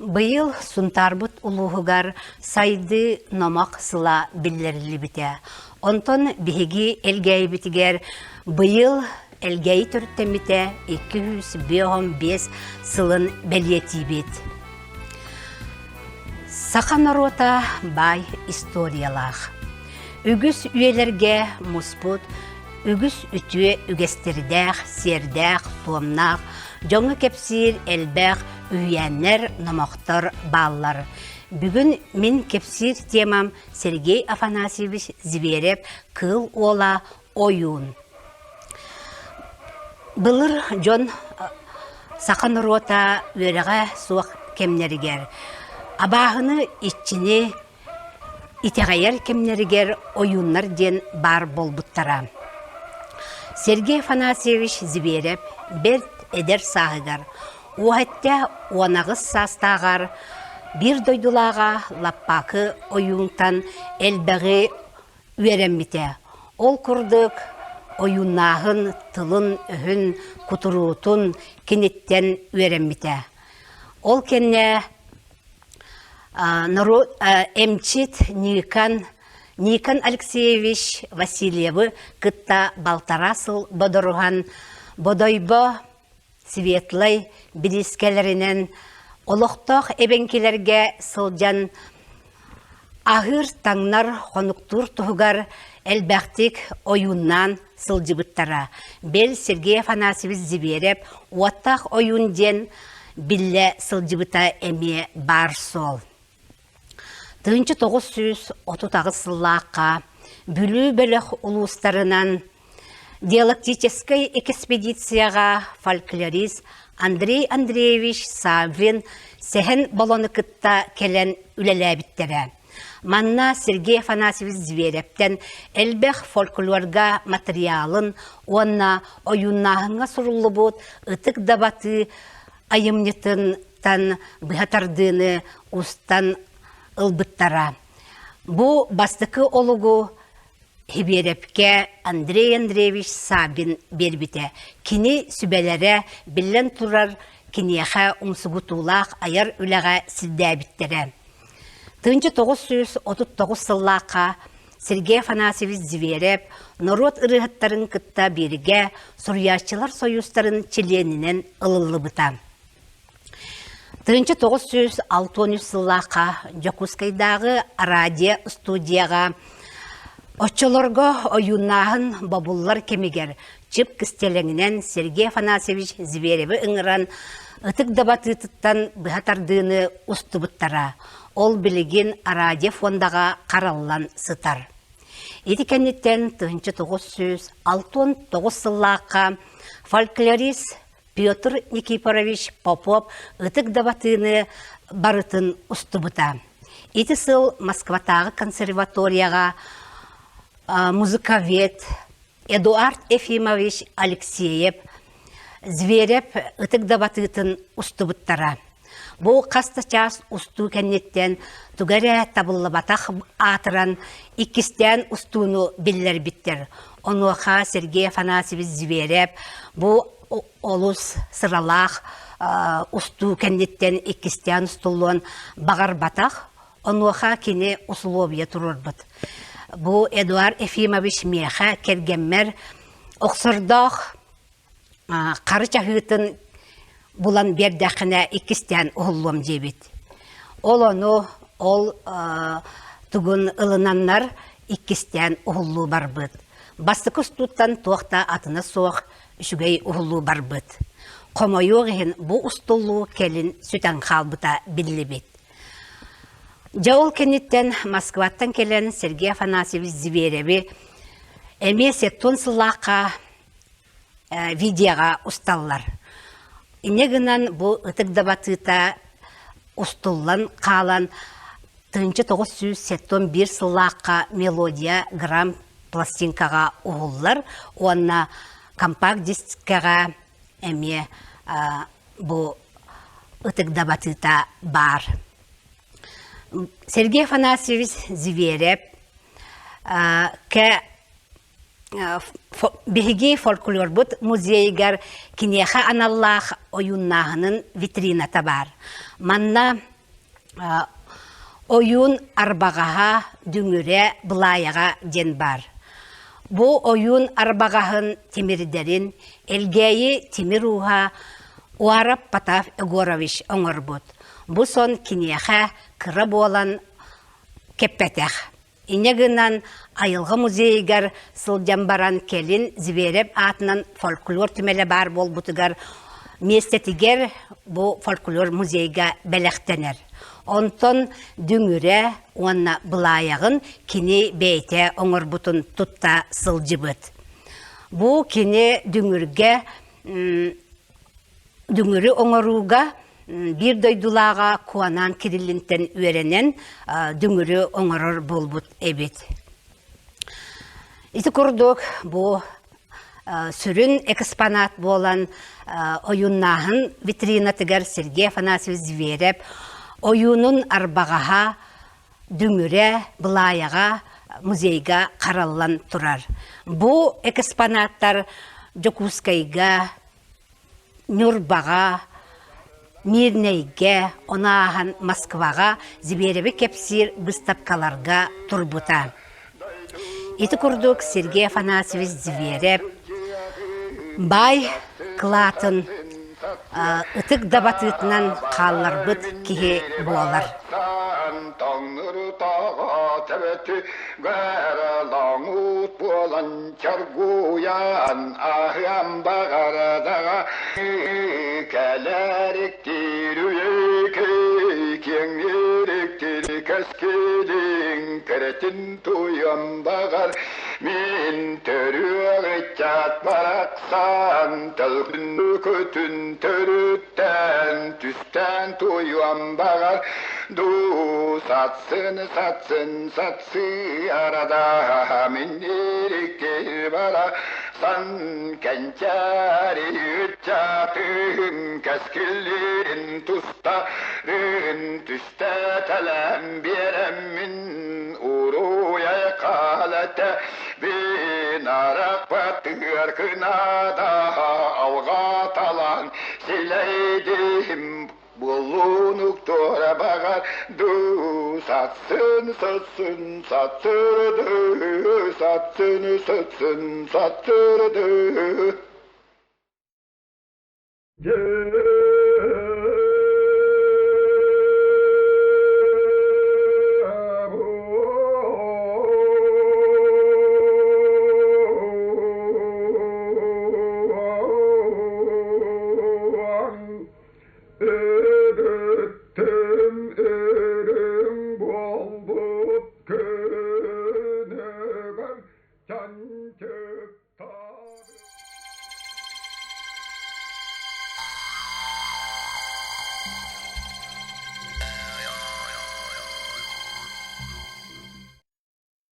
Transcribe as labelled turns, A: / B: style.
A: Быйыл Сунтаарбыт улууһугар Сайдыы номох сыла биллэриллибитэ. Онтон биһиги Элгээйибитигэр быйыл Элгээйи төрүттэммитэ 255 сылын бэлиэтиибит. Саха норуота баай историялаах. Үгүс үйэлэргэ муспут үгүс үтүө үгэстэрдээх, сиэрдээх, туомнаах, дьоҥҥо кэпсиир элбэх үһүйээннэр, номохтор бааллар. Бүгүн мин кэпсиир темам Сергей Афанасьевич Зверев «Кыыл уола ойуун». Былыр дьон саха норуота үөрэҕэ суох кэмнэригэр абааһыны, иччини итэҕэйэр кэмнэригэр ойууннар диэн баар буолбуттара. Сергей Афанасьевич Зверев бэрт эдэр сааһыгар, уоһэттэ 18 саастааҕар биир дойдулааҕа Лаппаакы ойуунтан элбэҕи үөрэммитэ. Ол курдук ойууннааһын тылын-өһүн, кутуруутун киниттэн үөрэммитэ. Ол кэннэ норуот эмчит Никон Никон Алексеевич Васильевы кытта балтараа сыл бодоруһан Бодойбо Светлай бириискэлэринэн олохтоох эбэҥкилэргэ сылдьан аһыыр-таҥнар хонуктуур туһугар элбэхтик ойууннаан сылдьыбыттара. Бэл Сергей Афанасьевич Зверев уоттаах ойуун диэн биллэ сылдьыбыта эмиэ баар суол. 1938 сыллаахха Бүлүү бөлөх улуустарынан диалектическай экспедицияҕа фольклорист Андрей Андреевич Саввин Сэһэн Болону кытта кэлэн үлэлээбиттэрэ. Манна Сергей Афанасьевич Зверевтэн элбэх фольклорга матырыйаалын уонна ойууннааһыҥҥа суруллубут Ытык дабатыы айымньытынтан быһа тардыыны устан ылбыттара. Бу бастакы олугу Сибиэрэпкэ Андрей Андреевич Саввин биэрбитэ. Кини сүбэлэрэ, биллэн турар, киниэхэ умсугутуулаах айар үлэҕэ сирдээбиттэрэ. 1939 сыллаахха Сергей Афанасьевич Зверев норуот ырыаһыттарын кытта бииргэ Суруйааччылар сойуустарын чилиэнинэн ылыллыбыта. 1963 сыллаахха Дьокуускайдааҕы радио-студияҕа оччолорго ойууннааһын бобуллар кэмигэр чып кистэлэҥинэн Сергей Афанасьевич Звереви ыҥыран ытык дабатыытыттан быһа тардыыны устубуттара. Ол билигин радио фондаҕа хараллан сытар. Ити кэнниттэн 1969 сыллаахха фольклорист Петр Никифорович Попов ытык дабатыыны барытын устубута. Ити сыл Москватааҕы консерваторияҕа музыковед Эдуард Ефимович Алексеев Зверев ытык дабатыытын устубуттара. Бу хас да чаас устуу кэнниттэн туга эрэ табыллыбатах аатыран иккистээн устууну биллэрбиттэр. Онуоха Сергей Афанасьевич Зверев бу олус сыралаах устуу кэнниттэн иккистээн устуллуон баҕарбатах. Онуоха кини усулуобуйа туруорбут. Бу Эдуард Ефимович миэхэ кэргэммэр охсордоох хары чаһыытын булан биэрдэххинэ иккистээн уһуллуом диэбит. Ол ону ол тугун ылынаннар иккистээн уһуллуу барбыт. Бастакы устууттан туох да атына суох үчүгэй уһуллуу барбыт. Хомойуох иһин бу устуллуу кэлин сүтэн хаалбыта биллибит. Дьэ ол кэнниттэн Москваттан кэлэн Сергей Афанасьевич Звереви эмиэ сеттон сыллаахха видеоҕа усталлар. Инньэ гынан бу ытык дабатыыта устуллан хаалан 1971 сыллаахха мелодия грамм пластинкаҕа уһуллар уонна компакт-дискэҕэ эмиэ бу ытык дабатыыта баар. Сергей Афанасьевич Зверев кэ биһиги фольклорбут музейыгар киниэхэ аналлаах ойууннааһынын витрината баар. Манна Ойуун арбаҕаһа, дүҥүрэ, былаайаҕа диэн баар. Бу ойуун арбаҕаһын тимирдэрин Элгээйи тимир ууһа Уарап Потап Егорович оҥорбут. Бу сон киниэхэ кыра буолан кэппэтэх. Инньэ гынан айылҕа музейыгар сылдьан баран кэлин Зверев аатынан фольклор түмэлэ баар буолбутугар миэстэтигэр бу фольклор музейга бэлэхтэнэр. Онтон дүҥүрэ уонна былаайаҕын кини бэйэтэ оҥорбутун тутта сылдьыбыт. Бу кини дүҥүргэ дүҥүрү оҥорууга биир дойдулааҕа Куонаан Кириллинтэн үөрэнэн дүҥүрү оҥорор буолбут эбит. Ити курдук бу сүрүн экспонат буолан ойууннааһын витринатыгар Сергей Афанасьевич Зверев ойуунун арбаҕаһа дүҥүрэ Былаайаҕа музейга хараллан турар. Бу экспонаттар Дьокуускайга Ньурбаҕа, Мирнэйгэ, ону ааһан Москваҕа Звереви кэпсиир быыстапкаларга турбута. Ити курдук Сергей Афанасьевич Зверев баай кылаатын ытык дабатыытынан хаалларбыт киһи буолар.
B: Чоргуйан аһыам баҕарадаҕа кэлэриктиир киэҥнириктир кэскилиҥ кэрэтин туйам баҕар мин төрүөх ыччат барахсан тылгын көтүн төрүттэн түстээн туйуам баҕар дуу сатсын сатсын сат Сыарада миннирикки бара сан кэнчээри ыччатын кэскиллин тустарын түстэтэлэн биэрэммин уруйай хаалата бин арахпатыгар кынада алҕаталан силэйдим Буоллунук туора баҕар дуу, сатсын, сатсын, сатсырды, сатсын, сатсын, сатсырды. Өрүттүм үрүҥ буолбут күнүгэр чанчыктаах.